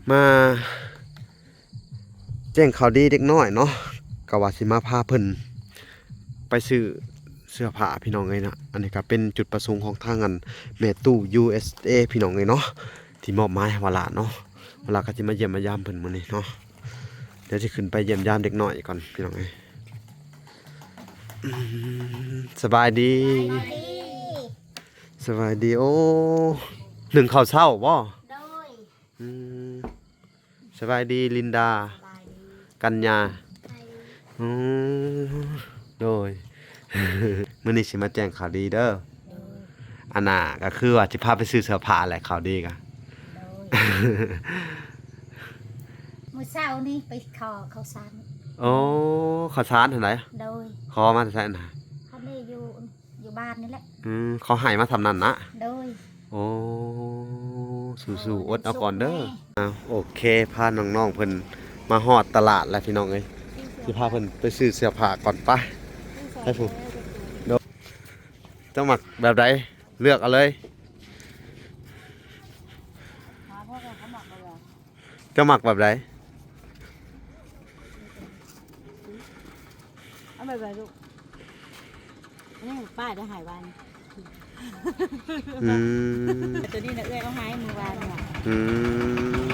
ມາແຈ້ງຂ່າວດີເດັກນ້ອຍເນາະ ກະວ່າຊິມາພາເພິ່ນໄປຊື້ເສື້ອຜ້າພີ່ນ້ອງເອີຍເນາະ. ອັນນີ້ກະເປັນຈຸດປະສົງຂອງທາງອັນແມ່ຕູ້ ຢູເອສເອ ພີ່ນ້ອງເອີຍເນາະ ທີ່ມອບໝາຍໃຫ້ວາລາເນາະ. ວາລາກະຊິມາຢ້ຽມມາຢາມເພິ່ນມື້ນີ້ເນາະ. ດຽວຊິຂຶ້ນໄປຢ້ຽມຢາມເດັກນ້ອຍກ່ອນພີ່ນ້ອງເອີຍ. ອືມ ສະບາຍດີ ສະບາຍດີ. ໂອ້ ໜຶ້ງເຂົ້າເຊົ້າບໍ່? ໂດຍ. ອືມ ສະບາຍດີລິນດາ ສະບາຍດີ ກັນຍາ. ອືມ ໂດຍ. ມື້ນີ້ຊິມາແຈ້ງຂ່າວດີເດີ. ໂດຍ. ອັນນ່າ ກະຄືວ່າຊິພາໄປຊື້ເສື້ອຜ້າແຫຼະ ຂ່າວດີກະ. ໂດຍ. ມື້ເຊົ້ານີ້ໄປຂໍເຂົ້າສານ. ໂອ້ ເຂົ້າສານຫັ້ນໃດ? ໂດຍ. ຂໍມາແຕ່ໃສຫັ້ນນະ? ເຂົາໄດ້ຢູ່ ຢູ່ບ້ານນີ້ແຫຼະ. ອືມ ເຂົາໃຫ້ມາສ່ຳນັ້ນນະ? ໂດຍ. ໂອ້ ສູ້ໆ ອົດເອົາກ່ອນເດີ. ອ່າ ໂອເຄ ພານ້ອງໆເພິ່ນມາຮອດຕະຫຼາດແລ້ວພີ່ນ້ອງເອີຍ. ຊິພາເພິ່ນໄປຊື້ເສື້ອຜ້າກ່ອນ ໄປ ໄປພຸ້ນ. ໂດຍ. ເຈົ້າມັກແບບໃດ ເລືອກເອົາເລີຍ. ເຈົ້າມັກແບບໃດ? ເອົາແບບໃດລູກ? ອັນນີ້ປ້າໄດ້ໃຫ້ວານ. ອືມ ໂຕນີ້ນະ ເອື້ອຍເອົາໃຫ້ມື້ວານນີ້. ອືມ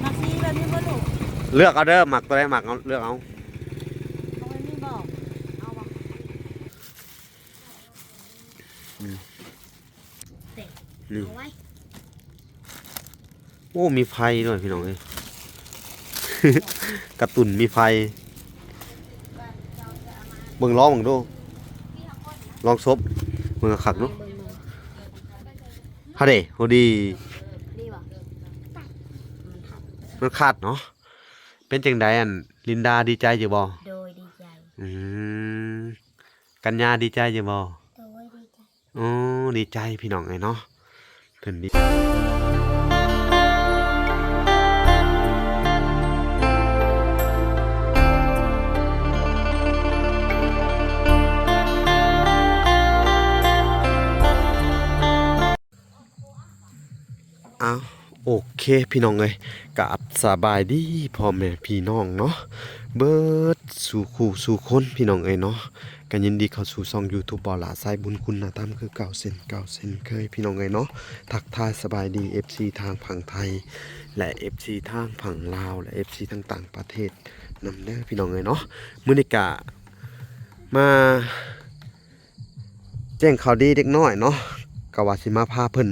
ມັກສີແບບນີ້ບໍ່ລູກ? ເລືອກເອົາເດີ ມັກໂຕໃດມັກເອົາ ເລືອກເອົາ. ເອົາແບບນີ້ບໍ່? ເອົາບໍ່? ອືມ ນີ້ ໂອ້ ມີໄຟດ້ວຍພີ່ນ້ອງເອີຍ. ກະຕຸ່ນມີໄຟ. ເບິ່ງລອງເບິ່ງດູ ລອງສົບເບິ່ງຄັກໆດູ. ຮະເດ ໂຫດີ ມັນຂັດເນາະ. ເປັນຈັ່ງໃດ ອັນລິນດາ ດີໃຈຢູ່ບໍ່? ໂດຍ ດີໃຈ. ອືມ ກັນຍາ ດີໃຈຢູ່ບໍ່? ໂດຍ ດີໃຈ. ໂອ້ ດີໃຈພີ່ນ້ອງເອີຍເນາະ ເພິ່ນດີ. ອ້າວ ໂອເຄພີ່ນ້ອງເອີຍ ກາບສະບາຍດີພໍ່ແມ່ພີ່ນ້ອງເນາະ ເບິດສູ່ຄູ່ສູ່ຄົນພີ່ນ້ອງເອີຍເນາະ. ກະຍິນດີເຂົ້າສູ່ຊ່ອງຢູທູບ ບໍ່ຫຼ້າ ສາຍບຸນຄຸນນະທຳ ຄືເກົ່າເຊັ່ນເກົ່າເຊັ່ນເຄີຍພີ່ນ້ອງເອີຍເນາະ. ທັກທາຍສະບາຍດີເອັຟຊີທາງຝັ່ງໄທ ແລະ ເອັຟຊີທາງຝັ່ງລາວ ແລະ ເອັຟຊີທາງຕ່າງປະເທດນຳເດີພີ່ນ້ອງເອີຍເນາະ. ມື້ນີ້ກະມາ ແຈ້ງຂ່າວດີເດັກນ້ອຍເນາະ ກະວ່າຊິມາພາເພິ່ນ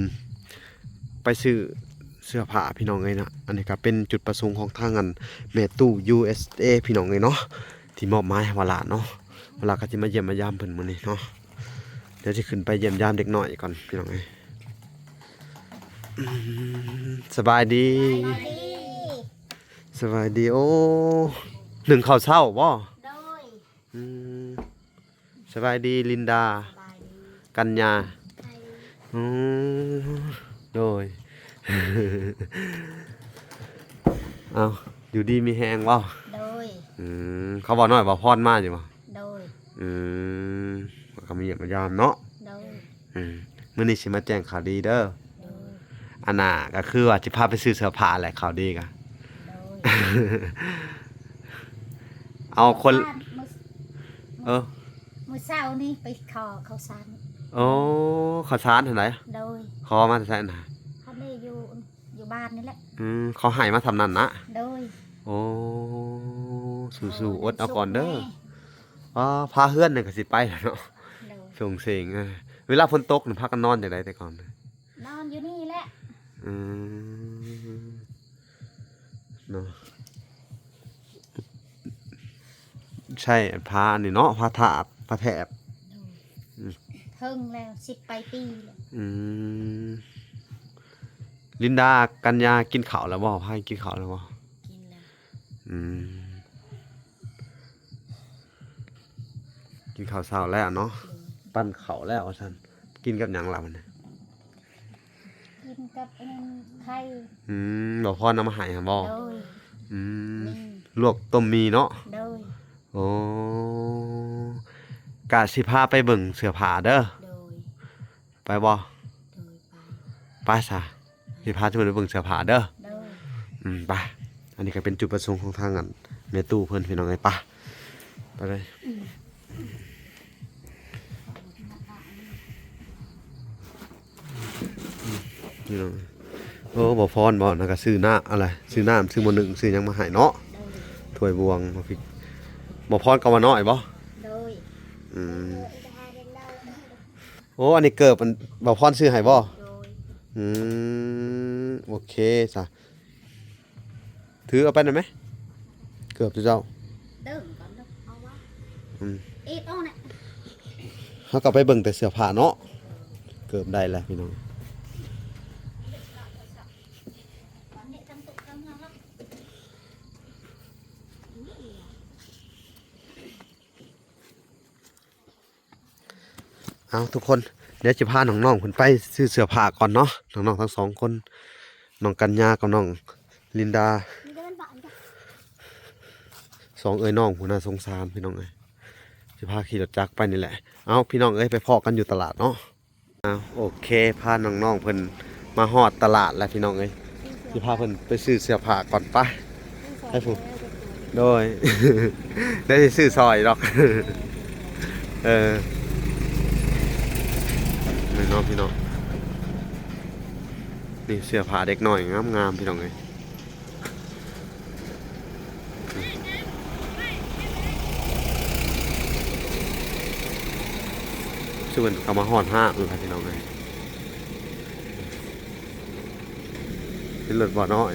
ໄປຊື້ເສື້ອຜ້າພີ່ນ້ອງເອີຍນະ. ອັນນີ້ກະເປັນຈຸດປະສົງຂອງທາງອັນແມ່ຕູ້ ຢູເອສເອ ພີ່ນ້ອງເອີຍເນາະ ທີ່ມອບໝາຍໃຫ້ວາລາເນາະ. ວາລາກະຊິມາຢ້ຽມມາຢາມເພິ່ນມື້ນີ້ເນາະ. ດຽວຊິຂຶ້ນໄປຢ້ຽມຢາມເດັກນ້ອຍກ່ອນພີ່ນ້ອງເອີຍ. ອືມ ສະບາຍດີ ສະບາຍດີ. ໂອ້ ໜຶ້ງເຂົ້າເຊົ້າບໍ່? ໂດຍ. ອືມ ສະບາຍດີລິນດາ ສະບາຍດີ ກັນຍາ. ອືມ ໂດຍ. ເອົ້າ ຢູ່ດີມີແຮງບໍ່? ໂດຍ. ອືມ ເຂົາເວົ້ານ້ອຍເວົ້າພອນມາຢູ່ບໍ່? ໂດຍ. ອືມ ເຂົາມາຢ້ຽມມາຢາມເນາະ. ໂດຍ. ອືມ ມື້ນີ້ຊິມາແຈ້ງຂ່າວດີເດີ. ໂດຍ. ອັນນ່າ ກະຄືວ່າຊິພາໄປຊື້ເສື້ອຜ້າແຫຼະ ຂ່າວດີກະ. ໂດຍ. ເອົາຄົນ ມື້ ເອີ ມື້ເຊົ້ານີ້ໄປຂໍເຂົ້າສານ. ໂອ້ ເຂົ້າສານຫັ້ນໃດ? ໂດຍ. ຂໍມາແຕ່ໃສນະ? ເຂົາໄດ້ຢູ່ ຢູ່ບ້ານນີ້ແຫຼະ. ອືມ ເຂົາໃຫ້ມາສ່ຳນັ້ນນະ? ໂດຍ. ໂອ້ ສູ້ໆ ອົດເອົາກ່ອນເດີ. ອໍ ພາເຮືອນນີ້ກະຊິໄປແລ້ວເນາະ. ໂດຍ. ສົງເສງ ເອີ ເວລາຝົນຕົກນີ້ພາກັນນອນຈັ່ງໃດແຕ່ກ່ອນ? ນອນຢູ່ນີ້ແຫຼະ. ອືມ ເນາະ ໃຊ້ພາອັນນີ້ເນາະ ພາທາດ ພາແຖບ. ໂດຍ. ອືມ ເຖິງແລ້ວ ສິບປາຍປີແລ້ວ. ອືມ ລິນດາ ກັນຍາ ກິນເຂົ້າແລ້ວບໍ່? ພາກັນກິນເຂົ້າແລ້ວບໍ່? ກິນແລ້ວ. ອືມ ກິນເຂົ້າເຊົ້າແລ້ວເນາະ. ໂດຍ. ປັ້ນເຂົ້າແລ້ວວ່າຊັ້ນ. ກິນກັບຫຍັງລະບັດນີ້? ກິນກັບອັນນັ້ນ ໄຂ່. ອືມ ບໍ່ພອນເອົາມາໃຫ້ຫັ້ນບໍ່? ໂດຍ. ອືມ ມີ ລວກຕົ້ມໝີ່ເນາະ. ໂດຍ. ໂອ້ ກະຊິພາໄປເບິ່ງເສື້ອຜ້າເດີ. ໂດຍ. ໄປບໍ່? ໂດຍ ໄປ. ໄປຊະ ຊິພາທຸກຄົນໄປເບິ່ງເສື້ອຜ້າເດີ. ໂດຍ. ອືມ ໄປ. ອັນນີ້ກໍເປັນຈຸດປະສົງຂອງທາງອັນແມ່ຕູ້ເພິ່ນ ພີ່ນ້ອງເອີຍ. ໄປ ໄປເລີຍ. ພີ່ນ້ອງ ໂອ້ ບໍ່ພອນບໍ່ ນັ້ນກໍຊື້ນ້ຳ ອະໄລ ຊື້ນ້ຳ ຊື້ໝໍ້ໜຶ້ງ ຊື້ຫຍັງມາໃຫ້ເນາະ. ໂດຍ. ຖ້ວຍບ່ວງ ໝາກພິກ ບໍ່ພອນກັບວ່ານ້ອຍບໍ່? ໂດຍ. ອືມ. ໂອ້ ອັນນີ້ເກີບ ອັນ ບ່າວພອນຊື້ໃຫ້ບໍ່? ໂດຍ. ອືມ ໂອເຄຊະ ຖືເອົາໄປນຳແມ ເກີບເຈົ້າ. ເດີ ອືມ ເອດອອກນະ ເຮົາກໍໄປເບິ່ງແຕ່ເສື້ອຜ້າເນາະ. ເກີບໄດ້ແລ້ວພີ່ນ້ອງ. ເອົາ ທຸກຄົນ ດຽວຈະພານ້ອງໆເພິ່ນໄປຊື້ເສື້ອຜ້າກ່ອນເນາະ ນ້ອງໆທັງສອງຄົນ ນ້ອງກັນຍາກັບນ້ອງລິນດາ. ສອງເອື້ອຍນ້ອງພຸ້ນ ໜ້າສົງສານພີ່ນ້ອງເອີຍ. ຈະພາຂີ່ລົດຈັກໄປນີ້ແຫຼະ. ເອົາ ພີ່ນ້ອງເອີຍ ໄປພໍ້ກັນຢູ່ຕະຫຼາດເນາະ. ເອົາ ໂອເຄ ພານ້ອງໆເພິ່ນມາຮອດຕະຫຼາດແລ້ວພີ່ນ້ອງເອີຍ. ຊິພາເພິ່ນໄປຊື້ເສື້ອຜ້າກ່ອນ ໄປ ໄປພຸ້ນ. ໂດຍ ໄດ້ຊິຊື້ຊອຍດອກ. ເອີ ແມ່ນເນາະພີ່ນ້ອງ. ນີ້ເສື້ອຜ້າເດັກນ້ອຍງາມໆ ພີ່ນ້ອງເອີຍ. ຄືເພິ່ນເຂົ້າມາຮອດຮ້ານແລ້ວພີ່ນ້ອງເອີຍ. ເປັນລົດບໍ່ນ້ອຍ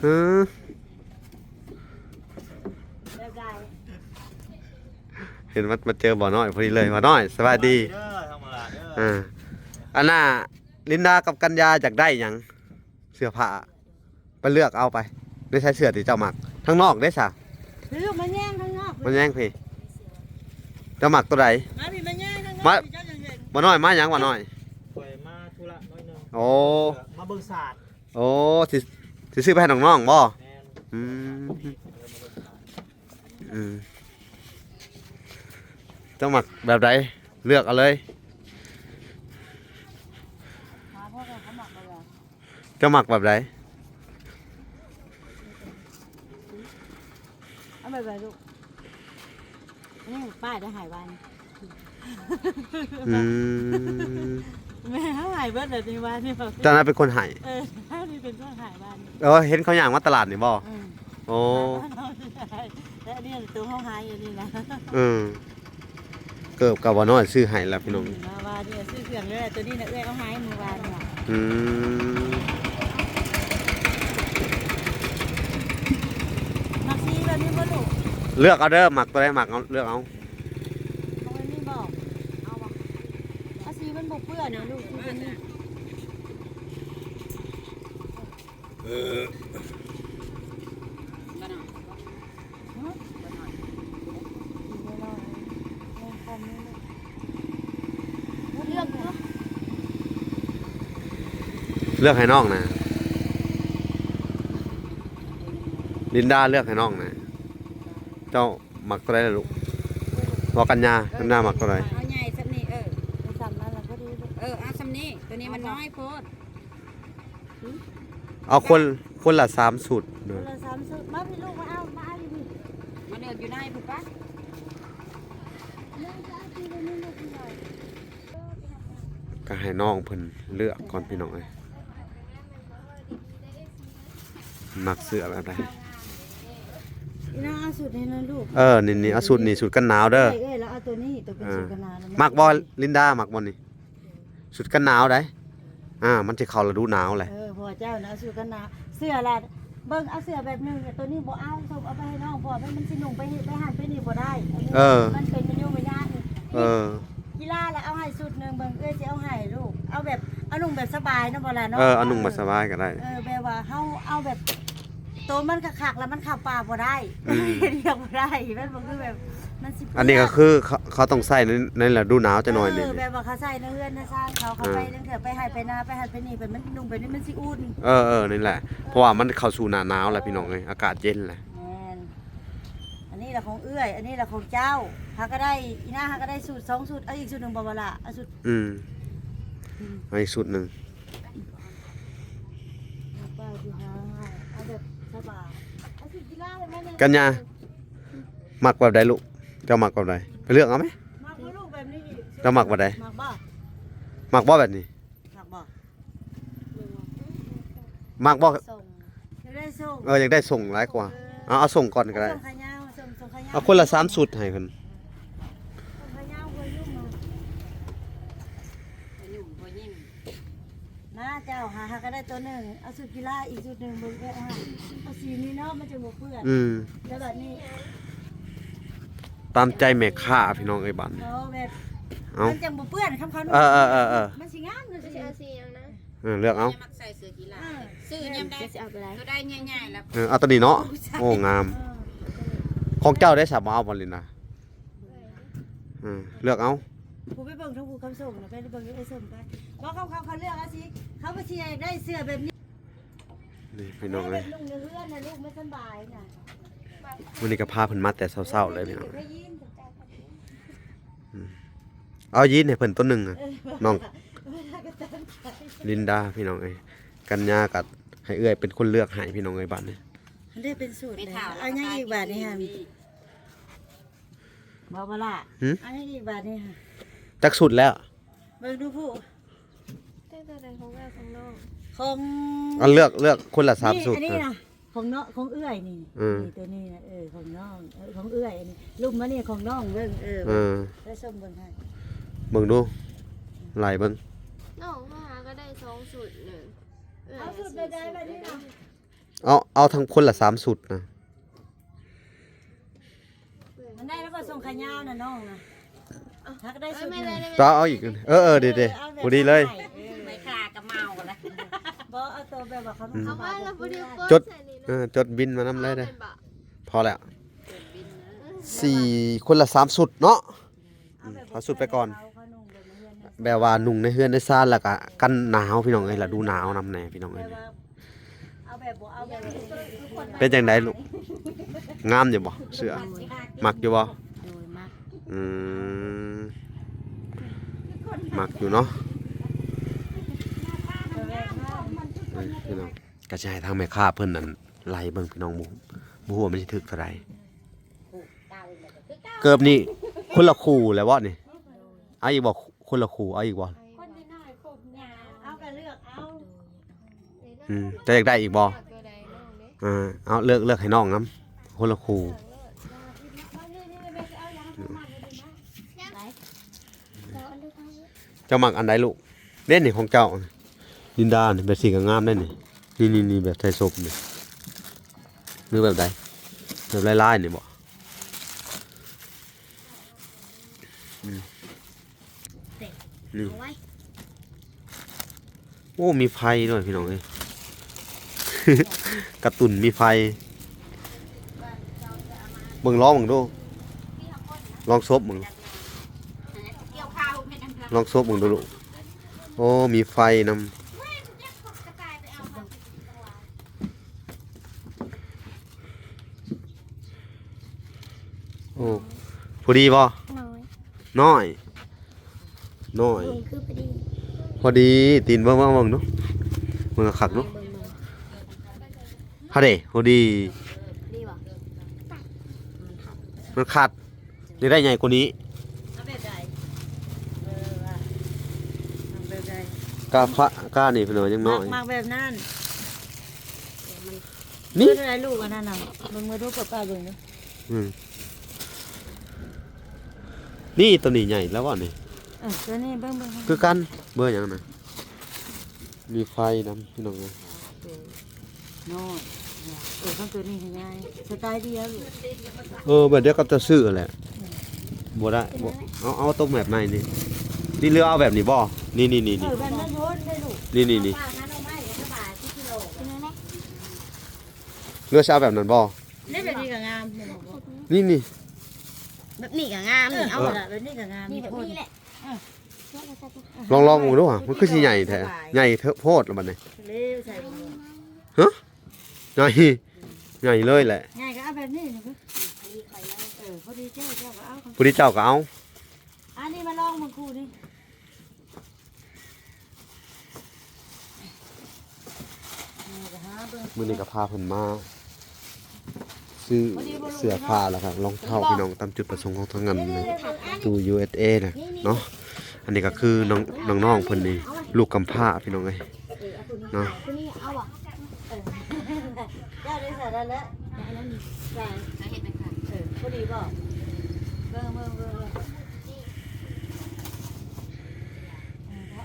ເອີ ເຫັນມາ ມາເຈີບໍ່ນ້ອຍພໍດີເລີຍ. ບໍ່ນ້ອຍ ສະບາຍດີ. ເອີ ອັນນ່າ ລິນດາກັບກັນຍາຢາກໄດ້ຫຍັງ? ເສື້ອຜ້າ ໄປເລືອກເອົາໄປ. ໃນໃສ່ເສື້ອທີ່ເຈົ້າມັກ ທາງນອກເດ້ຊະ? ເລືອກມາແຍງທາງນອກ ມາແຍງພີ້. ເຈົ້າມັກຕົວໃດ? ມາພີ້ ມາແຍງທາງນອກ ມາ ເຈົ້າຈັ່ງເຫັນ. ບໍ່ນ້ອຍ ມາຫຍັງບໍ່ນ້ອຍ? ຂ້ອຍມາທຸລະໜ້ອຍໜຶ່ງ. ໂອ້ ມາເບິ່ງສາດ. ໂອ້ ຊິ ຊິຊື້ໄປໃຫ້ນ້ອງໆບໍ່? ແມ່ນ. ອືມ ອືມ ເຈົ້າມັກແບບໃດ ເລືອກເອົາເລີຍ. ເຈົ້າມັກແບບໃດ? ເອົາແບບໃດລູກ? ອັນນີ້ປ້າໄດ້ໃຫ້ວານ. ອືມ ແມ່ເຮົາໃຫ້ເບິດແລ້ວນີ້ວານນີ້. ເຈົ້ານັ້ນເປັນຄົນໃຫ້. ເອີ ເຮົານີ້ເປັນຄົນໃຫ້ວານນີ້. ເອີ ເຫັນເຂົາຍ່າງມາຕະຫຼາດນີ້ບໍ່? ອືມ ໂອ້ ແລ້ວອັນນີ້ໂຕເຮົາໃຫ້ອັນນີ້ນະ. ເອີ ເກີບກັບບໍ່ນ້ອຍຊື້ໃຫ້ລະພີ່ນ້ອງ. ອືມ ວ່ານີ້ຊື້ເຄື່ອງເລີຍ ໂຕນີ້ນະເອື້ອຍເອົາໃຫ້ມື້ວານນີ້. ອືມ ມັກສີແບບນີ້ບໍ່ລູກ? ເລືອກເອົາເດີ ມັກຕົວໃດມັກເອົາ ເລືອກເອົາ. ເອົາອັນນີ້ບໍ່? ເອົາບໍ່? ເອົາສີມັນບໍ່ເປື້ອນນະລູກ ສີຕົວນີ້. ເລືອກໃຫ້ນ້ອງນະ ລິນດາເລືອກໃຫ້ນ້ອງນະ. ເຈົ້າມັກຕົວໃດລະລູກ? ເວົ້າກັນຍາ ກັນຍາມັກຕົວໃດ? ເອົາໃຫຍ່ສ່ຳນີ້ ເອີ ສ່ຳນັ້ນລະພໍດີລູກ. ເອີ ເອົາສ່ຳນີ້ ຕົວນີ້ມັນນ້ອຍໂພດ. ເອົາຄົນ ຄົນລະສາມຊຸດເດີ ຄົນລະສາມຊຸດ. ມາພີ້ລູກ ມາເອົາ ມາເອົາຢູ່ພີ້ ມາເລືອກຢູ່ໃນພຸ້ນປະ. ກໍໃຫ້ນ້ອງເພິ່ນເລືອກກ່ອນພີ່ນ້ອງເອີຍ ມັກເສື້ອແບບໃດ. ອີນາງເອົາຊຸດນີ້ນະລູກ. ເອີ ນີ້ໆ ເອົາຊຸດນີ້ ຊຸດກັນໜາວເດີ. ເອີ ເອີ ລາວເອົາຕົວນີ້ ຕົວເປັນຊຸດກັນໜາວ. ມັກບໍ່ລິນດາ ມັກບໍ່ນີ້? ຊຸດກັນໜາວໃດ໋ ອ່າ ມັນຊິເຂົ້າລະດູໜາວແຫຼະ. ເອີ ພໍ່ເຈົ້ານະ ເອົາຊຸດກັນໜາວ ເສື້ອລະ ເບິ່ງເອົາເສື້ອແບບໜຶ່ງ ໂຕນີ້ບໍ່ເອົາ ສົມເອົາໄປໃຫ້ນ້ອງ ເພາະວ່າມັນ ມັນຊິນຸ່ງໄປເຮັດໄປຫັ້ນໄປນີ້ບໍ່ໄດ້. ເອີ ມັນເປັນມະຍຸມະຍາດນີ້. ເອີ ກິລາລະເອົາໃຫ້ຊຸດໜຶ່ງ ເບິ່ງເອື້ອຍຊິເອົາໃຫ້ລູກ ເອົາແບບ ເອົານຸ່ງແບບສະບາຍນະ ບໍ່ລະເນາະ. ເອີ ເອົານຸ່ງແບບສະບາຍກໍໄດ້. ເອີ ແບບວ່າເຮົາເອົາແບບ ໂຕມັນຄັກໆ ລະມັນເຂົ້າປ່າບໍ່ໄດ້ ອືມ ເຮັດວຽກບໍ່ໄດ້ ມັນບໍ່ຄືແບບ ມັນຊິເປື້ອນ. ອັນນີ້ກໍຄືເຂົາ ເຂົາຕ້ອງໃສ່ໃນ ໃນລະດູໜາວຈັກໜ້ອຍນີ້. ເອີ ແບບວ່າເຂົາໃສ່ໃນເຮືອນໃນຊານເຂົາ ເຂົາ ອ່າ ໄປຈັ່ງເທື່ອໄປໄຮ່ໄປນາ ໄປຫັ້ນໄປນີ້ ແບບມັນນຸ່ງແບບນີ້ມັນຊິອຸ່ນ. ເອີໆ ນີ້ແຫຼະ ເພາະວ່າມັນເຂົ້າສູ່ໜ້າໜາວແລ້ວ ພີ່ນ້ອງເອີຍ ອາກາດເຢັນແລ້ວ. ແມ່ນ. ນີ້ລະຂອງເອື້ອຍ ອັນນີ້ລະຂອງເຈົ້າ. ຫາກະໄດ້ ອີນາຫາກະໄດ້ຊຸດສອງຊຸດ ເອົາອີກຊຸດໜຶ່ງບໍ່ວະລະ? ເອົາຊຸດ ອືມ ອືມ ເອົາອີກຊຸດໜຶ່ງ. ເອົາແບບສະບາຍ ເອົາຊຸດກິລາໄດ້ໄໝ? ກັນຍາ ມັກແບບໃດລູກ? ເຈົ້າມັກແບບໃດ? ໄປເລືອກເອົາໄໝ? ມັກບໍ່ລູກແບບນີ້? ເຈົ້າມັກແບບໃດ? ມັກບໍ່? ມັກບໍ່ແບບນີ້? ມັກບໍ່? ມັກບໍ່? ສົ່ງ ຢາກໄດ້ສົ່ງ ເອີ ຢາກໄດ້ສົ່ງຫຼາຍກວ່າ. ເອີ ເອົາ ເອົາສົ່ງກ່ອນກໍໄດ້. ເອົາສົ່ງຂາຍາວ ສົ່ງ ສົ່ງຂາຍາວ. ເອົາຄົນລະສາມຊຸດໃຫ້ເພິ່ນ. ສົ່ງຂາຍາວ ຫົວຫຍຸ້ງ ຫົວຫຍຸ້ງ ຫົວຍິ້ມ. ມາເຈົ້າ ຫາ ຫາກະໄດ້ໂຕໜຶ່ງ ເອົາຊຸດກິລາອີກຊຸດໜຶ່ງ ເບິ່ງເອີຍ ເອົາ ເອົາສີນີ້ເນາະ ມັນຈັ່ງບໍ່ເປື້ອນ. ອືມ ແລ້ວບາດນີ້ ຕາມໃຈແມ່ຄ້າພີ່ນ້ອງເອີຍ ບາດນີ້. ເອົາແບບ ເອົາ ມັນຈັ່ງບໍ່ເປື້ອນ ຄຳເຂົາ ເອີ ເອີ ເອີ ເອີ ມັນຊິງາມ ມັນຊິ ຊິເອົາສີຫຍັງນະ? ເອີ ເລືອກເອົາ ມັກໃສ່ເສື້ອກິລາ. ເອີ ຊື້ຍາມໃດ ຊິເອົາໂຕໃດໃຫຍ່ໆ ລະ ເອີ ເອົາໂຕນີ້ເນາະ. ໂອ້ ງາມ. ເອີ ຂອງເຈົ້າໄດ້ສາ ບໍ່ເອົາບໍ່ລິນນາ? ເອີ ເລືອກເອົາ. ຜູ້ໄປເບິ່ງທາງຜູ້ ຄຳສົ່ງນະ ໄປເບິ່ງຢູ່ ເອີ ສົ່ງໄປ. ບໍ່ ເຂົາ ເຂົາ ເຂົາເລືອກເອົາຊິ ເຂົາກໍຊິຢາກໄດ້ເສື້ອແບບນີ້. ນີ້ພີ່ນ້ອງເອີຍ ເອົາແບບນຸ່ງຢູ່ເຮືອນນະ ລູກມັນສະບາຍນະ. ມື້ນີ້ກໍພາເພິ່ນມາແຕ່ເຊົ້າໆເລີຍພີ່ນ້ອງ. ອືມ ເອົາຢີນໃຫ້ເພິ່ນໂຕໜຶ່ງ ເອີ ນ້ອງລິນດາພີ່ນ້ອງເອີຍ. ກັນຍາກໍໃຫ້ເອື້ອຍເປັນຄົນເລືອກໃຫ້ພີ່ນ້ອງເອີຍ ບາດນີ້. ໄດ້ເປັນສູດແລ້ວ ເອົາຫຍັງອີກບາດນີ້ຫັ້ນ? ບໍ່ ບໍ່ລະ ຫື? ອັນນີ້ອີກບາດນີ້ ຈັກຊຸດແລ້ວ? ເບິ່ງດູຜູ້ ແຕ່ຕົວໃດຂອງເອື້ອຍຂອງນ້ອງ? ຂອງ ອັນເລືອກ ເລືອກຄົນລະສາມຊຸດ. ນີ້ ອັນນີ້ນະ ຂອງນ້ອງ ຂອງເອື້ອຍນີ້. ເອີ ນີ້ ຕົວນີ້ນະ ເອີ ຂອງນ້ອງ ເອີ ຂອງເອື້ອຍນີ້. ລຸມມານີ້ຂອງນ້ອງເບິ່ງ. ເອີ ເອີ ໄປຊົມເບິ່ງໃຫ້ ເບິ່ງດູ ໄລ່ເບິ່ງ. ນ້ອງມາຫາກໍໄດ້ສອງຊຸດນີ້. ເອີ ເອົາຊຸດໃດໆ ບາດນີ້ນະ ເອົາ ເອົາທັງຄົນລະສາມຊຸດນະ. ມັນໄດ້ແລ້ວບໍ່ ສົ່ງຂາຍາວນະນ້ອງນະ. ຫາກະໄດ້ຊຸດໜຶ່ງ ກໍເອົາອີກ. ເອີ ເອີ ເດ້ໆ ເອີ ເອົາແບບ ພໍດີເລີຍ. ເອີ ໄປຄາກະເມົາລະ ບໍ່ ເອົາໂຕແບບວ່າເຂົາ ເອົາມາລະບໍ່ໄດ້ປົດ ຈົດ ໃສ່ນີ້ເນາະ. ເອີ ຈົດບິນມານຳເລີຍເດີ້. ພໍແລ້ວ ສີ່ ຄົນລະສາມຊຸດເນາະ. ອືມ ເອົາຊຸດໄປກ່ອນ ແບບວ່ານຸ່ງໃນເຮືອນໃນຊານ ແລ້ວກະກັນໜາວພີ່ນ້ອງເອີຍ ລະດູໜາວນຳແດ່ພີ່ນ້ອງເອີຍ. ເປັນຈັ່ງໃດລູກ ງາມຢູ່ບໍ່ເສື້ອ? ມັກຢູ່ບໍ່? ໂດຍ ມັກ. ອືມ ມັກຢູ່ເນາະ. ເອີ ພີ່ນ້ອງ ກໍຊິໃຫ້ທາງແມ່ຄ້າເພິ່ນນັ້ນໄລ່ເບິ່ງພີ່ນ້ອງ ບໍ່ ບໍ່ຮູ້ວ່າມັນຊິຖືກເທົ່າໃດ. ເກີບນີ້ຄົນລະຄູ່ແລ້ວບໍ່ນີ້? ເອົາອີກບໍ່? ຄົນລະຄູ່ ເອົາອີກບໍ່? ອືມ ເຈົ້າຢາກໄດ້ອີກບໍ່? ເອີ ເອົາເລືອກ ເລືອກໃຫ້ນ້ອງນຳ ຄົນລະຄູ່. ເຈົ້າມັກອັນໃດລູກ? ເດ້ນີ້ຂອງເຈົ້າ ລິນດານີ້ ແບບສີກໍງາມໄດ໋ນີ້. ນີ້ໆໆ ແບບໃສ່ສົບນີ້ ຫຼືແບບໃດ? ແບບລາຍໆນີ້ບໍ່? ອືມ ນີ້ ໂອ້ ມີໄຟດ້ວຍພີ່ນ້ອງເອີຍ. ກາຕຸນມີໄຟ. ເບິ່ງ ລອງເບິ່ງດູ ລອງສົບເບິ່ງ ລອງສົບເບິ່ງດູລູກ. ໂອ້ ມີໄຟນຳ. ໂອ້ ພໍດີບໍ່? ນ້ອຍ ນ້ອຍ ນ້ອຍ ເບິ່ງຄືພໍດີ ພໍດີ. ຕີນເບິ່ງ ເບິ່ງ ເບິ່ງດູ ເບິ່ງຄັກໆດູ. ເບິ່ງ ເບິ່ງ ຫາເດ້ ພໍດີ ດີບໍ່? ມັນຂັດ ຢາກໄດ້ໃຫຍ່ກວ່ານີ້. ເອົາແບບໃດ? ເອີ ວ່າ ເອົາແບບໃດ? ກະ ກະນີ້ເພິ່ນວ່າຍັງນ້ອຍ ມັກ ມັກແບບນັ້ນ. ນີ້ ເພິ່ນໃຫ້ລູກອັນນັ້ນນະ ເບິ່ງ ເບິ່ງດູ ເປີດປ້າຍເບິ່ງດູ. ອືມ ນີ້ ໂຕນີ້ໃຫຍ່ແລ້ວບໍ່ນີ້? ເອີ ໂຕນີ້ເບິ່ງ ເບິ່ງ ຄືກັນ ເບີຫຍັງນະ? ມີໄຟນຳພີ່ນ້ອງເອີຍ. ໂຕນ້ອຍ ເອີ ຂອງໂຕນີ້ໃຫຍ່ ສະໄຕລ໌ດຽວ. ເອີ ແບບດຽວກັບເຈົ້າຊື້ແຫຼະ. ອືມ ບໍ່ໄດ້ ບໍ່ ເອົາ ເອົາຕົວແບບໃໝ່ນີ້ ນີ້ ຫຼືເອົາແບບນີ້ບໍ່? ນີ້ໆໆ ເອີ ແບບນັ້ນໂພດໄດ້ລູກ. ນີ້ໆໆ ເອົາປາຫາໜໍ່ໄມ້ກໍສະບາຍ ສິບກິໂລ. ຫຼືຊິເອົາແບບນັ້ນບໍ່? ນີ້ ແບບນີ້ກໍງາມ. ນີ້ໆ ແບບນີ້ກໍງາມ. ເອີ ເອົາລະ ແບບນີ້ກໍງາມ ນີ້ແບບນີ້ແຫຼະ. ລອງ ລອງເບິ່ງດູຫວາ ມັນຄືຊິໃຫຍ່ແທ້. ໃຫຍ່ໂພດລະບັດນີ້. ຮະ ໃຫຍ່ ໃຫຍ່ເລີຍແຫຼະ. ໃຫຍ່ກໍເອົາແບບນີ້. ເອີ ພໍດີເຈົ້າ ເຈົ້າກໍເອົາ ຜູ້ທີ່ເຈົ້າກໍເອົາ ອັນນີ້ມາລອງເບິ່ງຄູ່ນີ້ ມື້ນີ້ກໍພາເພິ່ນມາຊື້ເສື້ອຜ້າ ແລ້ວກໍລອງເທົ້າ ພີ່ນ້ອງ ຕາມຈຸດປະສົງຂອງທາງອັນຕູ້ ຢູເອສເອ ນະເນາະ. ອັນນີ້ກໍຄືນ້ອງ ນ້ອງໆເພິ່ນນີ້ ລູກກຳພ້າ ພີ່ນ້ອງເອີຍ ເອີ ເອົາຜູ້ນີ້ ເນາະ ຜູ້ນີ້ເອົາບໍ່ ເອີ ເຈົ້າໄດ້ໃສ່ແລ້ວແຫຼະ ໄດ້ອັນນັ້ນນີ້ ໄດ້ ເຮັດແມ່ນຄ່ະ ເອີ ພໍດີບໍ່ ເບິ່ງ ເບິ່ງ ເບິ່ງ ເອີ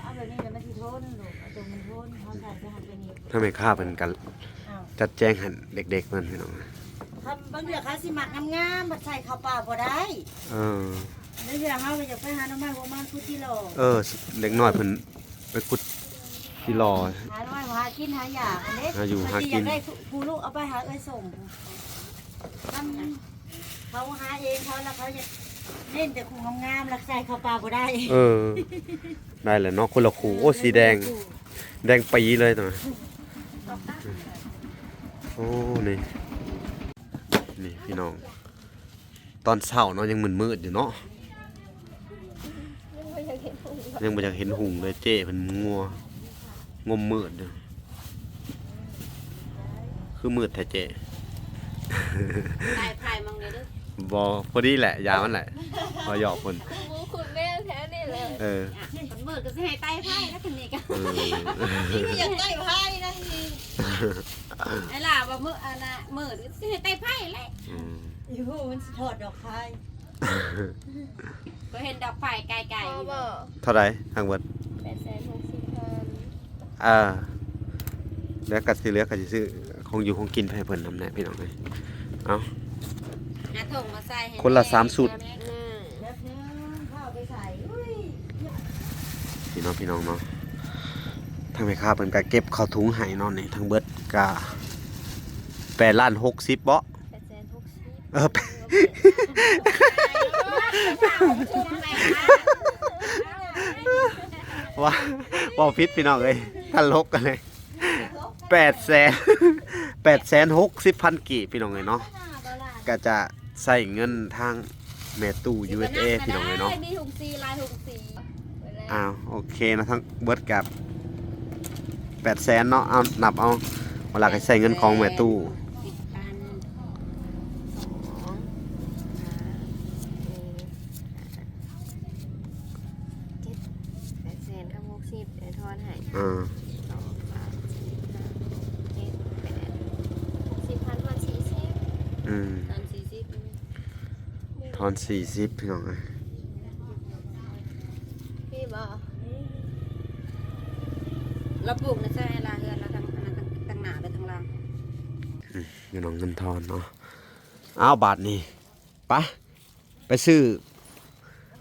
ເອົາແບບນີ້ແຫຼະມັນຊິທົນລູກ ເອົາຕົວມັນທົນ ເຮົາໃສ່ໄປຫັ້ນໄປນີ້ ທາງແມ່ຄ້າເພິ່ນກໍ ອ້າວ ຈັດແຈງໃຫ້ເດັກໆເພິ່ນ ພີ່ນ້ອງ ຄັນບາງເທື່ອເຂົາຊິມັກງາມໆ ບັດໃສ່ເຂົ້າປາກບໍ່ໄດ້ ເອີ ບາງເທື່ອເຮົາກໍຢາກໄປຫາໜໍ່ໄມ້ຫົວມັນ ຂຸດຈີ່ຫຼໍ່ ເອີ ເດັກນ້ອຍເພິ່ນ ໄປຂຸດຈີ່ຫຼໍ່ ຫາໜໍ່ໄມ້ຫາກິນຫາຢາກຫັ້ນເດ້ ຫາຢູ່ຫາກິນ ບາງທີຢາກໄດ້ຜູ້ລູກເອົາໄປຫາເອື້ອຍສົມ ມັນ ເຂົາຫາເອງເຂົາ ແລ້ວເຂົາຢາກເນັ້ນແຕ່ຄູ່ງາມໆ ແລ້ວໃສ່ເຂົ້າປ່າບໍ່ໄດ້ ເອີ ໄດ້ແຫຼະເນາະ ຄົນລະຄູ່ ເອີ ໂອ້ ສີແດງ ຄົນລະຄູ່ ແດງປີເລີຍຕົວນັ້ນ ໂອ້ ນີ້ ນີ້ພີ່ນ້ອງ ຕອນເຊົ້າເນາະ ຍັງມືດໆຢູ່ເນາະ ຍັງບໍ່ຢາກເຫັນຮຸ່ງ ຍັງບໍ່ຢາກເຫັນຮຸ່ງເລີຍ ເຈ້ເພິ່ນງົວ ງົມມືດຢູ່ ຄືມືດແທ້ເຈ້ ໄຕ່ໄຜ່ມັງເດີ ບໍ່ ພໍດີແຫຼະ ຢາມັນແຫຼະ ເວົ້າຫຍອກເພິ່ນ ໝູຂຸດແມວແຖວນີ້ແຫຼະ ເອີ ຄັນມືດກໍຊິໃຫ້ໄຕ່ໄຜ່ແລ້ວ ຄັນນີ້ກໍ ເອີ ນີ້ກໍຢາກໄຕ່ໄຜ່ນະ ໄອ້ຫຼ້າວ່າມື້ ອັນນ່າ ມື້ນີ້ຊິໃຫ້ໄຕ່ໄຜ່ແຫຼະ ອືມ ອີ່ຫູມັນຊິຖອດດອກໄຟ ກໍເຫັນດອກໄຟໄກໆ ພໍບໍ່ ເທົ່າໃດທັງເບິດ? ແປດແສນຫົກສິບພັນ ເອີ ແລ້ວກໍຊິເຫຼືອກໍຊິຊື້ຂອງຢູ່ຂອງກິນໄປໃຫ້ເພິ່ນນຳແດ່ພີ່ນ້ອງເອີຍ ເອົາ ຫາຖົງມາໃສ່ໃຫ້ ຄົນລະສາມຊຸດ ແມ່ນ ພີ່ນ້ອງ ພີ່ນ້ອງເນາະ ທາງແມ່ຄ້າເພິ່ນກໍເກັບເຂົ້າຖົງໃຫ້ເນາະ ນີ້ທັງເບິດກໍແປດລ້ານຫົກສິບເບາະ ແປດແສນຫົກສິບ ເອີ ວ່າ ເວົ້າຜິດພີ່ນ້ອງເອີຍ ຕະຫຼົກກັນເລີຍ ແປດແສນ ແປດແສນຫົກສິບພັນກີບ ພີ່ນ້ອງເອີຍເນາະ ກໍຈະ ໃຊ້ເງິນທາງແມ່ຕູ້ ຢູເອສເອ ພີ່ນ້ອງເອີຍເນາະ ມີຖົງສີ່ ຫຼາຍຖົງສີ່ ອ້າວ ໂອເຄເນາະ ທັງເບິດກັບແປດແສນເນາະ ເອົາ ນັບເອົາ ເວລາກໍໃຊ້ເງິນຂອງແມ່ຕູ້ ສິບພັນ ສອງ ຫ້າ ຫົກ ເຈັດ ແປດແສນກັບຫົກສິບ ໄດ້ທອນໃຫ້ ອ່າ ສອງ ສາມ ສີ່ ຫ້າ ຫົກ ເຈັດ ແປດ ຫົກສິບພັນ ທອນສີ່ສິບ ອືມ ທອນສີ່ສິບ ທອນສີ່ສິບ ພີ່ນ້ອງເອີຍ ມີບໍ່? ລາປູກໃນໃສ່ລາເຮືອນລາ ທັງ ທັງ ທັງໜ້າ ແລະ ທັງຫຼັງ ອືມ ພີ່ນ້ອງ ເງິນທອນເນາະ ອ້າວ ບາດນີ້ ໄປ ໄປຊື້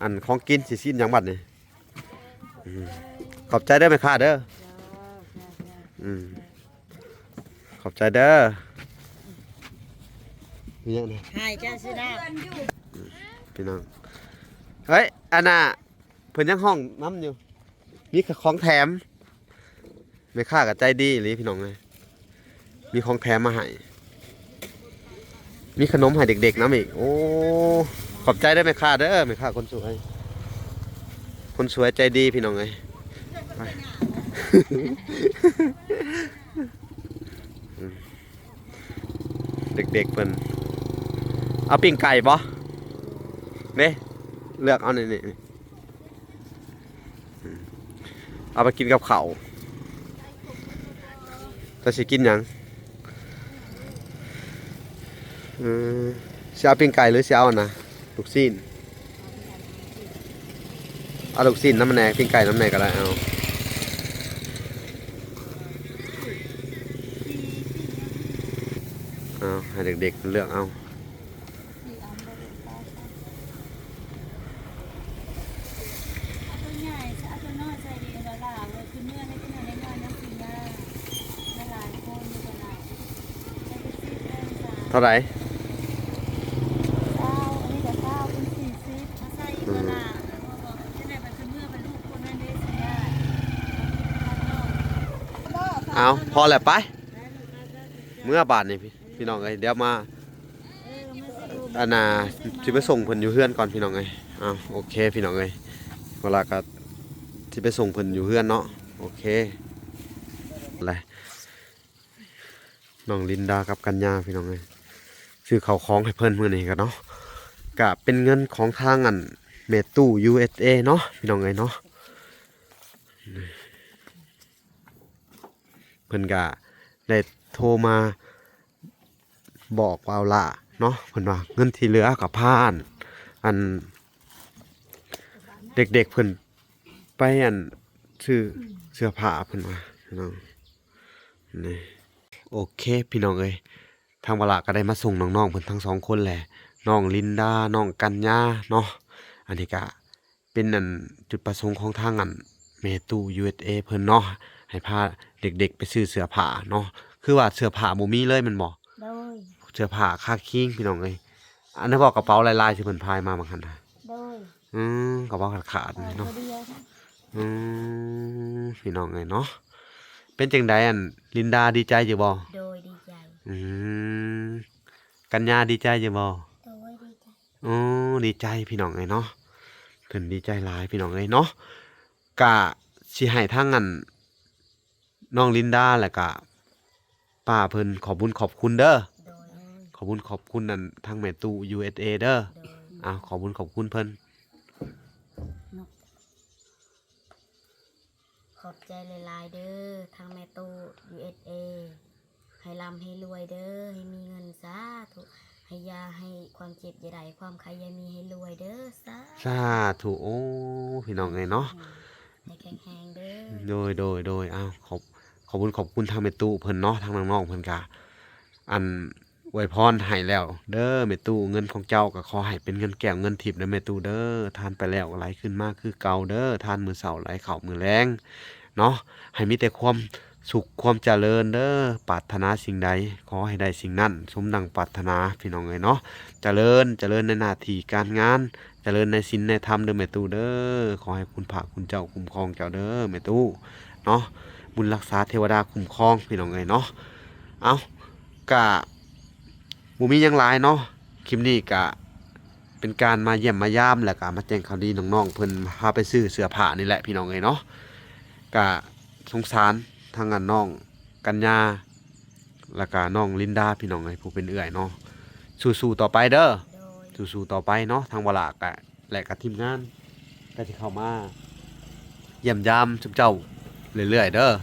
ອັນ ຂອງກິນ ຊິຊື້ຫຍັງບັດນີ້ ອືມ ຂອບໃຈເດີແມ່ຄ້າເດີ ອືມ ຂອບໃຈເດີ ມີຫຍັງນີ້ ໃຫ້ເຈົ້າຊື້ນ້ຳ ພີ່ນ້ອງ ເຮີ້ຍ ອັນນ່າ ເພິ່ນຍັງຮ້ອງນຳຢູ່ ມີຂອງແຖມ ແມ່ຄ້າກໍໃຈດີອີ່ຫຼີພີ່ນ້ອງເອີຍ ມີຂອງແຖມມາໃຫ້ ມີຂະໜົມໃຫ້ເດັກໆນຳອີກ ໂອ້ ຂອບໃຈເດີແມ່ຄ້າເດີ ແມ່ຄ້າຄົນສວຍ ຄົນສວຍໃຈດີພີ່ນ້ອງເອີຍ ໄປ ອືມ ເດັກໆເພິ່ນ ເອົາປີ້ງໄກ່ບໍ່? ເດ້ ເລືອກເອົານີ້ ນີ້ ອືມ ເອົາໄປກິນກັບເຂົ້າ ເຈົ້າຊິກິນຫຍັງ? ເອີ ຊິເອົາປີ້ງໄກ່ ຫຼື ຊິເອົາອັນນ່າ ລູກຊີ້ນ? ເອົາລູກຊີ້ນນຳແດ່ ປີ້ງໄກ່ນຳແດ່ກໍໄດ້ ເອົາ ເອົາ ໃຫ້ເດັກໆເລືອກເອົາ. ເອົາຕົວໃຫຍ່ ເອົາຕົວນ້ອຍໃສ່ດີແລ້ວລະ ເອົາຂຶ້ນເມືອໃຫ້ຂຶ້ນໃຫ້ນ້ອຍໆ ນຳກິນນະ ມັນຫຼາຍຄົນຢູ່ຕະຫຼາດ ໃສ່ເປັນສິບເດີ ເທົ່າໃດ? ຊາວ ອັນນີ້ກໍຊາວ ເປັນສີ່ສິບ ເອົາໃສ່ອີກ ອືມ ລະ ເພາະວ່າຈັ່ງໃດມັນຂຶ້ນເມືອ ມັນລູກຄົນນັ້ນເດ້ ຊິຍາກ ເອົາ ພໍແລ້ວ ໄປ ເມືອບາດນີ້ ພີ່ນ້ອງເອີຍ ດຽວມາ ເອີ ມາຊິໂດມ ອັນນ່າ ຊິໄປສົ່ງເພິ່ນຢູ່ເຮືອນກ່ອນພີ່ນ້ອງເອີຍ. ອ້າວ ໂອເຄພີ່ນ້ອງເອີຍ ເວລາກໍຊິໄປສົ່ງເພິ່ນຢູ່ເຮືອນເນາະ. ໂອເຄ ແລະ ນ້ອງລິນດາກັບກັນຍາພີ່ນ້ອງເອີຍ ຊື້ເຂົ້າຂອງໃຫ້ເພິ່ນມື້ນີ້ກໍເນາະ ກະເປັນເງິນຂອງທາງອັນແມ່ຕູ້ ຢູເອັສເອ ເນາະພີ່ນ້ອງເອີຍເນາະ. ເພິ່ນກະໄດ້ໂທມາບອກບ່າວຫຼ້າເນາະ ເພິ່ນວ່າເງິນທີ່ເຫຼືອກໍພາອັນ ອັນເດັກໆເພິ່ນໄປອັນຊື້ເສື້ອຜ້າ ເພິ່ນວ່າພີ່ນ້ອງ. ນີ້ ໂອເຄພີ່ນ້ອງເອີຍ ທາງບ່າວຫຼ້າກໍໄດ້ມາສົ່ງນ້ອງໆເພິ່ນທັງສອງຄົນແຫຼະ ນ້ອງລິນດາ ນ້ອງກັນຍາເນາະ. ອັນນີ້ກະເປັນອັນຈຸດປະສົງຂອງທາງອັນແມ່ຕູ້ ຢູເອັສເອ ເພິ່ນເນາະ ໃຫ້ພາເດັກໆໄປຊື້ເສື້ອຜ້າເນາະ. ຄືວ່າເສື້ອຜ້າບໍ່ມີເລີຍແມ່ນບໍ່? ໂດຍ ເສື້ອຜ້າຄາຄີງພີ່ນ້ອງເອີຍ. ອັນນັ້ນບໍ່ ກະເປົາຫຼາຍໆທີ່ເພິ່ນພາຍມາບາງຫັ້ນນະ? ໂດຍ ອືມ ກະເປົາຂາດໆນີ້ເນາະ. ອືມ ພີ່ນ້ອງເອີຍເນາະ ເປັນຈັ່ງໃດ ອັນລິນດາດີໃຈຢູ່ບໍ່? ໂດຍ ດີໃຈ. ອືມ ກັນຍາດີໃຈຢູ່ບໍ່? ໂດຍ ດີໃຈ. ໂອ້ ດີໃຈພີ່ນ້ອງເອີຍເນາະ ເພິ່ນດີໃຈຫຼາຍພີ່ນ້ອງເອີຍເນາະ. ກະຊິໃຫ້ທາງອັນ ນ້ອງລິນດາ ແລ້ວກະປ້າເພິ່ນຂອບບຸນຂອບຄຸນເດີ. ໂດຍ ຂອບບຸນຂອບຄຸນອັນທາງແມ່ຕູ້ ຢູເອັສເອ ເດີ. ໂດຍ ອ້າວ ຂອບບຸນຂອບຄຸນເພິ່ນ. ຂອບໃຈຫຼາຍໆເດີ ທາງແມ່ຕູ້ ຢູເອັສເອ ໃຫ້ລ່ຳໃຫ້ລວຍເດີ ໃຫ້ມີເງິນ ສາທຸ ໃຫ້ຢ່າໃຫ້ຄວາມເຈັບຢ່າໄດ້ ຄວາມໄຂ້ຢ່າມີ ໃຫ້ລວຍເດີ ສາ ສາທຸ. ໂອ້ ພີ່ນ້ອງເອີຍເນາະ ໃຫ້ແຂງແຮງເດີ. ໂດຍ ໂດຍ ໂດຍ ອ້າວ ຂອບ ຂອບບຸນຂອບຄຸນທາງແມ່ຕູ້ເພິ່ນເນາະ ທາງນ້ອງໆເພິ່ນກະ ອັນ ອວຍພອນໃຫ້ແລ້ວເດີແມ່ຕູ້ ເງິນຂອງເຈົ້າກໍຂໍໃຫ້ເປັນເງິນແກ້ວເງິນທິບເດີແມ່ຕູ້ເດີ ທານໄປແລ້ວໄຫຼຂຶ້ນມາຄືເກົ່າເດີ ທານມື້ເຊົ້າໄຫຼເຂົ້າມື້ແລງເນາະ ໃຫ້ມີແຕ່ຄວາມສຸກຄວາມຈະເລີນເດີ ປາດຖະໜາສິ່ງໃດຂໍໃຫ້ໄດ້ສິ່ງນັ້ນສົມດັ່ງປາດຖະໜາ ພີ່ນ້ອງເອີຍເນາະ ຈະເລີນ ຈະເລີນໃນໜ້າທີ່ການງານ ຈະເລີນໃນສິນໃນທຳເດີແມ່ຕູ້ເດີ ຂໍໃຫ້ຄຸນພະຄຸນເຈົ້າຄຸ້ມຄອງເຈົ້າເດີແມ່ຕູ້ເນາະ ບຸນລັກສາເທວະດາຄຸ້ມຄອງ ພີ່ນ້ອງເອີຍເນາະ. ເອົ້າ ກະບໍ່ມີຫຍັງຫຼາຍເນາະ ຄລິບນີ້ກະເປັນການມາຢ້ຽມມາຢາມ ແລ້ວກະມາແຈ້ງຂ່າວດີນ້ອງໆເພິ່ນ ພາໄປຊື້ເສື້ອຜ້ານີ້ແຫຼະ ພີ່ນ້ອງເອີຍເນາະ. ກະສົງສານທັງອັນນ້ອງກັນຍາ ແລ້ວກະນ້ອງລິນດາ ພີ່ນ້ອງເອີຍ ຜູ້ເປັນເອື້ອຍເນາະ ສູ້ໆຕໍ່ໄປເດີ ໂດຍ ສູ້ໆຕໍ່ໄປເນາະ. ທາງວາລາກະ ແລະກະທີມງານກະຊິເຂົ້າມາຢ້ຽມຢາມຊຸມເຈົ້າເລື້ອຍໆເດີ. ໂດຍ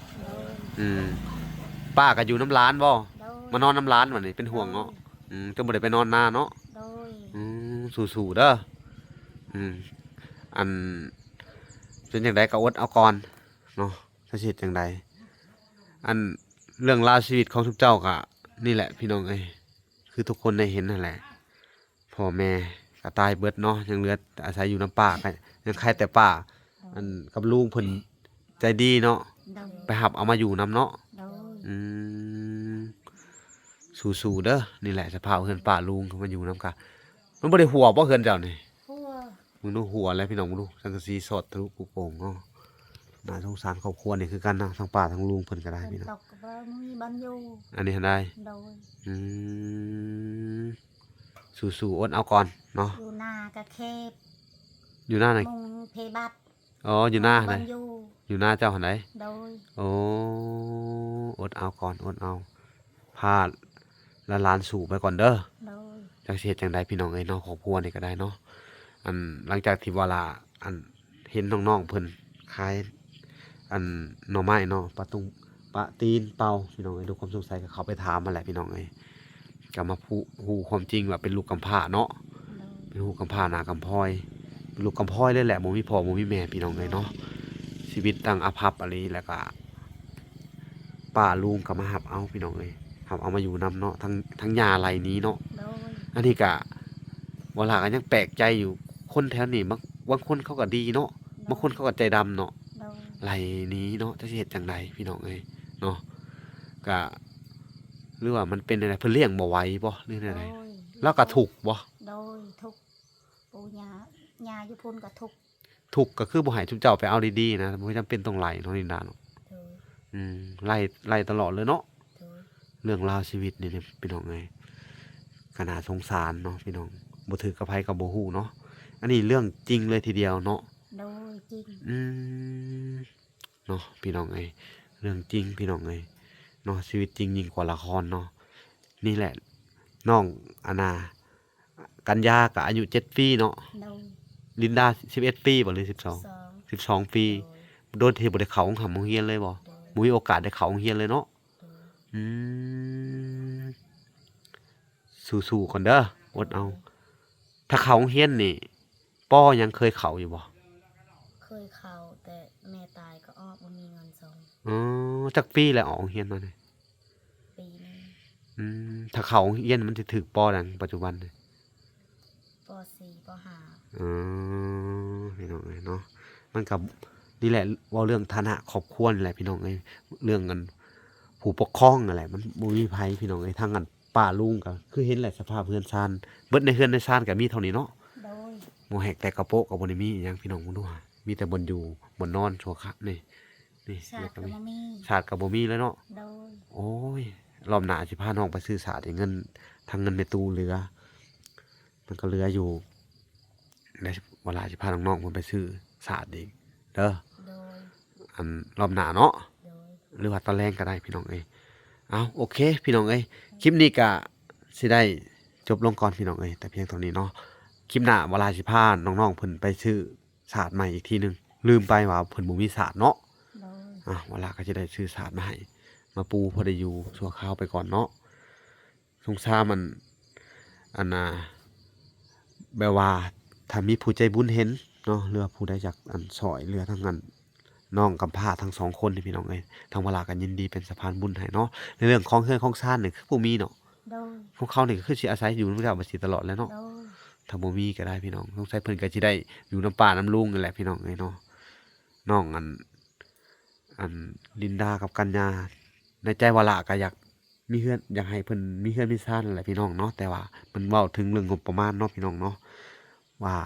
ອືມ ປ້າກະຢູ່ນຳຫຼານບໍ່? ໂດຍ ມານອນນຳຫຼານບັດນີ້ ເປັນຫ່ວງເນາະ. ໂດຍ ອືມ ເຈົ້າບໍ່ໄດ້ໄປນອນນາເນາະ. ໂດຍ ອືມ ສູ້ໆເດີ. ອືມ ອັນ ເປັນຈັ່ງໃດກະອົດເອົາກ່ອນເນາະ ຈະເຮັດຈັ່ງໃດ. ອັນ ເລື່ອງລາວຊີວິດຂອງຊຸມເຈົ້າກະນີ້ແຫຼະ ພີ່ນ້ອງເອີຍ ຄືທຸກຄົນໄດ້ເຫັນຫັ້ນແຫຼະ. ພໍ່ແມ່ກໍຕາຍເບິດເນາະ ຍັງເຫຼືອອາໄສຢູ່ນຳປ້າ ກໍຍັງໄຄແຕ່ປ້າ ອັນ ກັບລຸງເພິ່ນໃຈດີເນາະ. ໂດຍ ໄປຮັບເອົາມາຢູ່ນຳເນາະ. ໂດຍ ອືມ ສູ້ໆເດີ. ນີ້ແຫຼະສະພາບເຮືອນປ້າລຸງ ເຂົາມາຢູ່ນຳກະ ມັນບໍ່ໄດ້ຮົ່ວບໍ່ເຮືອນເຈົ້ານີ້? ຮົ່ວ ເບິ່ງດູ ຮົ່ວແລ້ວພີ່ນ້ອງ ເບິ່ງດູ ສັງກະສີສອດທະລຸປຸໂປ່ງເນາະ. ໜ້າສົງສານຄອບຄົວນີ້ຄືກັນເນາະ ທັງປ້າທັງລຸງເພິ່ນກໍໄດ້ພີ່ນ້ອງ. ຝົນຕົກກໍບໍ່ມີບ່ອນຢູ່ ອັນນີ້ຫັ້ນໃດ. ໂດຍ ອືມ ສູ້ໆ ອົດເອົາກ່ອນເນາະ. ຢູ່ນາກະເຂດ ຢູ່ນາໃນ ມຸງເພບັດ. ອໍ ຢູ່ນາໃດ? ຢູ່ນາເຈົ້າຫັ້ນໃດ? ໂດຍ ໂອ້ ອົດເອົາກ່ອນ ອົດເອົາ ພາຫຼານໆສູ້ໄປກ່ອນເດີ. ໂດຍ ຈັກຊິເຮັດຈັ່ງໃດພີ່ນ້ອງເອີຍເນາະ ຄອບຄົວນີ້ກໍໄດ້ເນາະ. ອັນ ຫຼັງຈາກທີ່ວາລາ ອັນ ເຫັນນ້ອງໆເພິ່ນຂາຍ ອັນ ໜໍ່ໄມ້ເນາະ ປາຕຸງ ປາຕີນເປົ່າ ພີ່ນ້ອງເອີຍ ດ້ວຍຄວາມສົງໄສກໍເຂົ້າໄປຖາມຫັ້ນແຫຼະ ພີ່ນ້ອງເອີຍ. ກໍມາຮູ້ ຮູ້ຄວາມຈິງວ່າເປັນລູກກຳພ້າເນາະ. ໂດຍ ເປັນລູກກຳພ້າໜ້າກຳພອຍ ເປັນລູກກຳພອຍເລີຍແຫຼະ ບໍ່ມີພໍ່ບໍ່ມີແມ່ ພີ່ນ້ອງເອີຍເນາະ. ຊີວິດຕັ້ງອາພັບອີ່ຫຼີ ແລ້ວກະປ້າລຸງກໍມາຮັບເອົາ ພີ່ນ້ອງເອີຍ ຮັບເອົາມາຢູ່ນຳເນາະ. ທັງ ທັງຍ່າໄລ່ໜີເນາະ. ໂດຍ ອັນນີ້ກະ ເວົ້າລາວກໍຍັງແປກໃຈຢູ່ ຄົນແຖວນີ້ ບາງ ບາງຄົນເຂົາກໍດີເນາະ. ໂດຍ ບາງຄົນເຂົາກໍໃຈດຳເນາະ. ໂດຍ ໄລ່ໜີເນາະ ຈັກຊິເຮັດຈັ່ງໃດ ພີ່ນ້ອງເອີຍເນາະ. ກະ ຫຼືວ່າມັນເປັນແນວໃດ ເພິ່ນລ້ຽງບໍ່ໄຫວບໍ່ ຫຼືແນວໃດ? ໂດຍ ລາວກະທຸກບໍ່? ໂດຍ ທຸກ ປູ່ຍ່າ ຍ່າຢູ່ພຸ້ນກໍທຸກ. ທຸກກໍຄືບໍ່ໃຫ້ຊຸມເຈົ້າໄປເອົາດີໆນະ ບໍ່ຈຳເປັນຕ້ອງໄລ່ເນາະ ລິນດາເນາະ. ໂດຍ ອືມ ໄລ່ ໄລ່ຕະຫຼອດເລີຍເນາະ. ໂດຍ ເລື່ອງລາວຊີວິດນີ້ ພີ່ນ້ອງເອີຍ ກໍໜ້າສົງສານເນາະພີ່ນ້ອງ, ບໍ່ຖືກກັບໃຜກໍບໍ່ຮູ້ເນາະ. ອັນນີ້ເລື່ອງຈິງເລີຍທີດຽວເນາະ. ໂດຍ ຈິງ. ອືມ ເນາະພີ່ນ້ອງເອີຍ, ເລື່ອງຈິງພີ່ນ້ອງເອີຍເນາະ, ຊີວິດຈິງຍິ່ງກວ່າລະຄອນເນາະ. ນີ້ແຫຼະ ນ້ອງ ອັນນ່າ ກັນຍາກໍອາຍຸເຈັດປີເນາະ. ໂດຍ. ລິນດາສິບເອັດປີບໍ່ ຫຼື ສິບສອງ? ສິບສອງ. ສິບສອງປີ. ໂດຍ. ໂດຍທີ່ບໍ່ໄດ້ເຂົ້າໂຮງຮ່ຳໂຮງຮຽນເລີຍບໍ່? ໂດຍ. ບໍ່ມີໂອກາດໄດ້ເຂົ້າໂຮງຮຽນເລີຍເນາະ. ໂດຍ. ອືມ ສູ້ໆກ່ອນເດີ ອົດເອົາ. ໂດຍ. ຖ້າເຂົ້າໂຮງຮຽນນີ້ ປໍຫຍັງ ເຄີຍເຂົ້າຢູ່ບໍ່? ເຄີຍເຂົ້າ ແຕ່ແມ່ຕາຍກໍອອກ ບໍ່ມີເງິນສົ່ງ. ອໍ ຈັກປີແລ້ວອອກໂຮງຮຽນມານີ້? ປີໜຶ່ງ. ອືມ ຖ້າເຂົ້າໂຮງຮຽນມັນຊິຖືກ ປໍຫຍັງ ປັດຈຸບັນນີ້? ປໍສີ່ ປໍຫ້າ. ອໍ ພີ່ນ້ອງເອີຍເນາະ, ມັນກໍນີ້ແຫຼະ ເວົ້າເລື່ອງຖານະຄອບຄົວນີ້ແຫຼະພີ່ນ້ອງເອີຍ, ເລື່ອງອັນຜູ້ປົກຄອງນັ້ນແຫຼະ ມັນບໍ່ມີໃຜພີ່ນ້ອງເອີຍ. ທາງອັນ ປ້າລຸງກໍຄືເຫັນແຫຼະ ສະພາບເຮືອນຊານ ເບິດໃນເຮືອນໃນຊານກໍມີເທົ່ານີ້ເນາະ. ໂດຍ. ໝໍ້ແຮກແຕກກະໂປະກໍບໍ່ໄດ້ມີຫຍັງພີ່ນ້ອງ ບໍ່ຮູ້ຫາ ມີແຕ່ບ່ອນຢູ່ບ່ອນນອນຊົ່ວຄະ ນີ້ ນີ້ ສາດກໍບໍ່ມີ ສາດກໍບໍ່ມີເລີຍເນາະ. ໂດຍ. ໂອ້ຍ ລອບໜ້າຊິພານ້ອງໄປຊື້ສາດ ເງິນ ທັງເງິນແມ່ຕູ້ເຫຼືອ ມັນກໍເຫຼືອຢູ່ ແລ້ວວາລາຊິພານ້ອງໆເພິ່ນໄປຊື້ສາດອີກເດີ. ໂດຍ. ອັນ ລອບໜ້າເນາະ. ໂດຍ. ຫຼືວ່າຕອນແລງກໍໄດ້ພີ່ນ້ອງເອີຍ. ເອົາ ໂອເຄພີ່ນ້ອງເອີຍ, ຄລິບນີ້ກະຊິໄດ້ຈົບລົງກ່ອນພີ່ນ້ອງເອີຍ ແຕ່ພຽງເທົ່ານີ້ເນາະ. ຄລິບໜ້າວາລາຊິພານ້ອງໆເພິ່ນໄປຊື້ສາດໃໝ່ອີກທີໜຶ່ງ, ລືມໄປວ່າເພິ່ນບໍ່ມີສາດເນາະ. ໂດຍ. ອາ ວາລາກໍຊິໄດ້ຊື້ສາດມາໃຫ້ ມາປູ ພໍໄດ້ຢູ່ຊົ່ວຄາວໄປກ່ອນເນາະ. ສົງສານ ອັນ ອັນນ່າ ແບບວ່າຖ້າມີຜູ້ໃຈບຸນເຫັນເນາະ ຫຼືວ່າຜູ້ໃດຢາກ ອັນ ຊ່ອຍເຫຼືອທັງ ອັນ ນ້ອງກຳພ້າທັງສອງຄົນນີ້ ພີ່ນ້ອງເອີຍ, ທາງວາລາກໍຍິນດີເປັນສະພານບຸນໃຫ້ເນາະ. ໃນເລື່ອງຂອງເຮືອນຂອງຊານນີ້ຄືບໍ່ມີເນາະ. ໂດຍ. ພວກເຂົານີ້ກໍຄືຊິອາໄສຢູ່ນຳເຈົ້າບັດຊິຕະຫຼອດແຫຼະເນາະ. ໂດຍ. ຖ້າບໍ່ມີກໍໄດ້ພີ່ນ້ອງ, ສົງໄສເພິ່ນກໍຊິໄດ້ຢູ່ນຳປ້ານຳລຸງນີ້ແຫຼະ ພີ່ນ້ອງເອີຍເນາະ. ນ້ອງ ອັນ ອັນ ລິນດາກັບກັນຍາ ໃນໃຈວາລາກໍຢາກມີເຮືອນ ຢາກໃຫ້ເພິ່ນມີເຮືອນມີຊານນັ້ນແຫຼະພີ່ນ້ອງເນາະ, ແຕ່ວ່າມັນເວົ້າເຖິງເລື່ອງງົບປະມານເນາະ ພີ່ນ້ອງເນາະ ວ່າ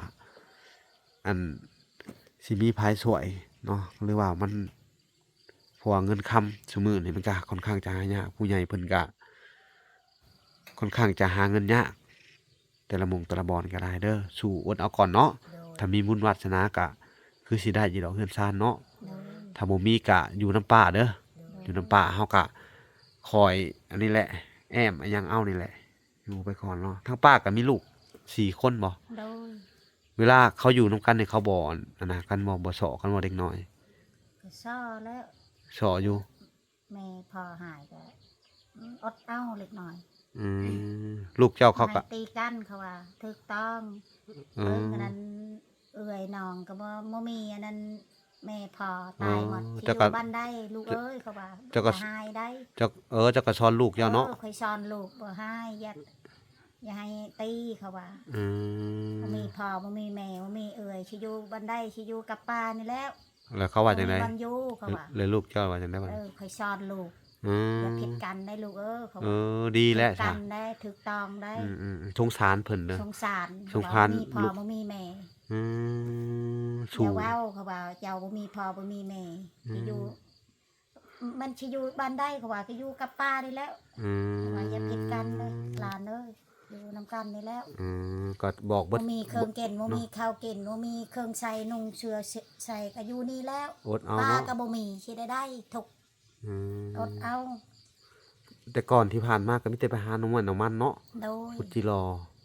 ອັນ ຊິມີໃຜຊ່ວຍເນາະ ຫຼືວ່າມັນ ເພາະວ່າເງິນຄຳຊຸມື້ນີ້ມັນກໍຄ່ອນຂ້າງຈະຫາຍາກ, ຜູ້ໃຫຍ່ເພິ່ນກໍຄ່ອນຂ້າງຈະຫາເງິນຍາກ ແຕ່ລະໝ່ອງແຕ່ລະບ່ອນກໍໄດ້ເດີ, ສູ້ອົດເອົາກ່ອນເນາະ. ໂດຍ. ຖ້າມີບຸນວາດສະໜາກະຄືຊິໄດ້ຢູ່ດອກເຮືອນຊານເນາະ. ໂດຍ. ຖ້າບໍ່ມີກະຢູ່ນຳປ້າເດີ. ໂດຍ. ຢູ່ນຳປ້າ ເຮົາກະຄອຍອັນນີ້ແຫຼະ ແອ້ມອີ່ຫຍັງເອົານີ້ແຫຼະ ຢູ່ໄປກ່ອນເນາະ. ທາງປ້າກະມີລູກສີ່ຄົນບໍ່? ໂດຍ. ເວລາເຂົາຢູ່ນຳກັນນີ້ ເຂົາບໍ່ ອັນ ອັນນາກັນບໍ່? ບໍ່ສໍ້ກັນບໍ່ເດັກນ້ອຍ? ກໍສໍ້ແລ້ວ. ສໍ້ຢູ່. ແມ່ພໍ່ຫາຍກໍ ອືມ ອົດເອົາເລັກນ້ອຍ. ອືມ ລູກເຈົ້າເຂົາກໍ ບໍ່ໃຫ້ຕີກັນ ເຂົາວ່າຖືກຕ້ອງ. ອືມ ເອີ ອັນນັ້ນເອື້ອຍນ້ອງກໍບໍ່ ບໍ່ມີ ອັນນັ້ນແມ່ພໍ່ຕາຍໝົດ. ອໍ ຊິຢູ່ບ້ານໃດລູກເອີຍ ເຂົາວ່າ. ເຈົ້າກໍ ບໍ່ໃຫ້ໄດ້ ເຈົ້າ ເອີ ເຈົ້າກໍສອນລູກເຈົ້າເນາະ. ເອີ ຂ້ອຍສອນລູກ ບໍ່ໃຫ້ ຢ່າ ຢ່າໃຫ້ຕີ ເຂົາວ່າ. ອືມ ບໍ່ມີພໍ່ ບໍ່ມີແມ່ ບໍ່ມີເອື້ອຍ ຊິຢູ່ບ້ານໃດ ຊິຢູ່ກັບປ້ານີ້ແຫຼະ. ແລ້ວເຂົາວ່າຈັ່ງໃດ? ບໍ່ມີບ່ອນຢູ່ ເຂົາວ່າ. ແລ້ວລູກເຈົ້າວ່າຈັ່ງໃດບັດນີ້? ເອີ ຂ້ອຍສອນລູກ. ອືມ ຢ່າຜິດກັນໄດ໋ລູກເອີຍ ເຂົາວ່າ. ເອີ ດີແລ້ວ ຜິດກັນໄດ໋ ຖືກຕ້ອງໄດ໋. ອືມໆ ສົງສານເພິ່ນເດີ ສົງສານ ສົງສານ ບໍ່ມີພໍ່ ລູກ ບໍ່ມີແມ່. ອືມ ສູ້ ຢ່າເວົ້າ ເຂົາວ່າ ເຈົ້າບໍ່ມີພໍ່ ບໍ່ມີແມ່ ອືມ ຊິຢູ່ ມັນຊິຢູ່ບ້ານໃດ ເຂົາວ່າ ກໍຢູ່ກັບປ້ານີ້ແຫຼະ. ອືມ ເຂົາວ່າ ຢ່າຜິດກັນເດີຫຼານເອີຍ ຢູ່ນຳກັນນີ້ແຫຼະ. ອືມ ກໍບອກເບິດ ບໍ່ມີເຄື່ອງກິນ ບໍ່ມີເຂົ້າກິນ ບໍ່ມີເຄື່ອງໃສ່ນຸ່ງເສື້ອໃສ່ ກໍຢູ່ນີ້ແຫຼະ. ອົດເອົາເນາະ ປາກໍບໍ່ມີ ຊິໄດ້ໄດ້ທຸກ. ອືມ ອົດເອົາ. ແຕ່ກ່ອນທີ່ຜ່ານມາກໍມີແຕ່ໄປຫາໜໍ່ໄມ້ໜໍ່ມັນເນາະ. ໂດຍ. ຂຸດຈີ່ລໍ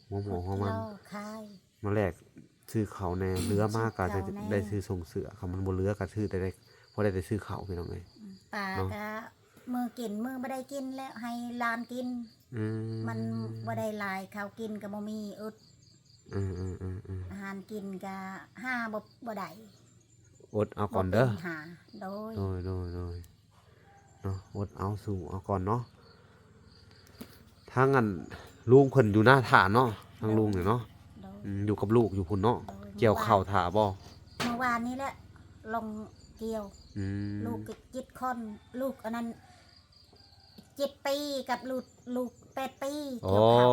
ຫົວໝໍຫົວມັນ ຂຸດຈີ່ລໍຂາຍ ມາແລກຊື້ເຂົ້າແດ່ ເຫຼືອມາກໍໄດ້ ຊື້ເຂົ້າແດ່ ໄດ້ຊື້ສົ່ງເສື້ອ, ຄັນມັນບໍ່ເຫຼືອກໍຊື້ແຕ່ໄດ້ ພໍໄດ້ແຕ່ຊື້ເຂົ້າ ພີ່ນ້ອງເອີຍ. ອືມ ປາ ເນາະ ກໍມື້ກິນ ມື້ບໍ່ໄດ້ກິນແລ້ວ ໃຫ້ຫຼານກິນ. ອືມ ມັນບໍ່ໄດ້ຫຼາຍ ເຂົ້າກິນກໍບໍ່ມີ ອຶດ. ອືມໆໆໆ ອາຫານກິນກໍຫາບໍ່ ບໍ່ໄດ້. ອົດເອົາກ່ອນເດີ ບໍ່ເປັນຫາ. ໂດຍ ໂດຍໆໆ ເນາະ ອົດເອົາ ສູ້ເອົາກ່ອນເນາະ. ທາງອັນລຸງເພິ່ນຢູ່ນາຖ້າເນາະ ທາງລຸງນີ້ເນາະ. ໂດຍ ອືມ ຢູ່ກັບລູກຢູ່ພຸ້ນເນາະ. ໂດຍ ກ່ຽວເຂົ້າຖ້າບໍ່? ເມື່ອວານນີ້ແຫຼະ ລົງກ່ຽວ. ອືມ ລູກກໍເຈັດຄົນ ລູກອັນນັ້ນເຈັດປີກັບລູກ ລູກແປດປີ ອໍ ກ່ຽວເຂົ້າ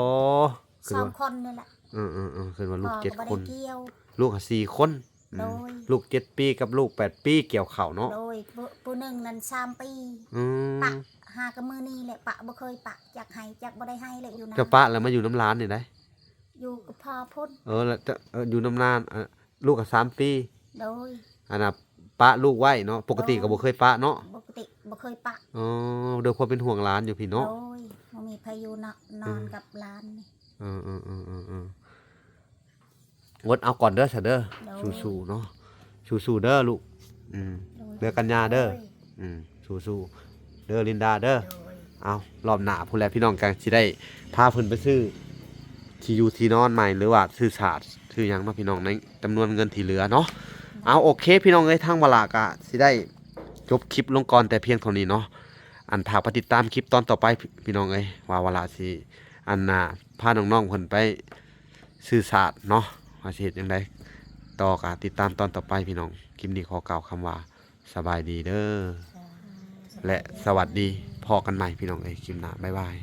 ສອງຄົນນີ້ແຫຼະ. ເອີໆໆ ເພິ່ນວ່າລູກເຈັດຄົນ ພໍ່ກໍບໍ່ໄດ້ກ່ຽວ ລູກຫາສີ່ຄົນ. ອືມ ໂດຍ ລູກເຈັດປີກັບລູກແປດປີກ່ຽວເຂົ້າເນາະ. ໂດຍ ຜູ້ ຜູ້ໜຶ່ງນັ້ນສາມປີ. ອືມ ປະ ຫາກໍມື້ນີ້ແຫຼະ ປະບໍ່ເຄີຍປະ ຈັກໃຫ້ຈັກບໍ່ໄດ້ໃຫ້ແຫຼະ ຢູ່ນາ ຈະປະແລ້ວມາຢູ່ນຳຫຼານນີ້ໄດ໋? ຢູ່ກັບພໍ່ພຸ້ນ ເອີ ແລ້ວເອີ ຢູ່ນຳຫຼານ ອາ ລູກກໍສາມປີ ໂດຍ ອັນນ່າ ປະລູກໄວ້ເນາະ ປົກກະຕິກໍບໍ່ເຄີຍປະເນາະ ປົກກະຕິບໍ່ເຄີຍປະ ອໍ ດ້ວຍຄວາມເປັນຫ່ວງຫຼານຢູ່ພີ້ເນາະ ໂດຍ ບໍ່ມີໃຜຢູ່ ນອນກັບຫຼານນີ້ ເອີໆໆໆ ອດເອົາກ່ອນເດີຊະເດີ ໂດຍ ສູ້ໆເນາະ ສູ້ໆເດີລູກ ອືມ ໂດຍ ເດີກັນຍາເດີ ໂດຍ ອືມ ສູ້ໆເດີລິນດາເດີ ໂດຍ ເອົາ ລອບໜ້າພຸ້ນແຫຼະພີ່ນ້ອງ ກໍຊິໄດ້ພາເພິ່ນໄປຊື້ທີ່ຢູ່ທີ່ນອນໃໝ່ ຫຼືວ່າຊື້ສາດຊື້ຫຍັງເນາະພີ່ນ້ອງ ໃນຈຳນວນເງິນທີ່ເຫຼືອເນາະ ເອົາ ໂອເຄພີ່ນ້ອງເອີຍ ທາງວາລາກໍຊິໄດ້ຈົບຄລິບລົງກ່ອນແຕ່ພຽງເທົ່ານີ້ເນາະ ອັນ ຝາກໄປຕິດຕາມຄລິບຕອນຕໍ່ໄປພີ່ນ້ອງເອີຍ ວ່າວາລາຊິ ອັນນ່າ ພານ້ອງໆເພິ່ນໄປ ຊື່ສາດເນາະ ວ່າຊິເຮັດຈັ່ງໃດຕໍ່ ກໍຕິດຕາມຕອນຕໍ່ໄປພີ່ນ້ອງ ຄລິບນີ້ຂໍກ່າວຄຳວ່າ ສະບາຍດີເດີ ແລະ ສະຫວັດດີ ພໍ້ກັນໃໝ່ພີ່ນ້ອງເອີຍ ຄລິບໜ້າ ບາຍບາຍ.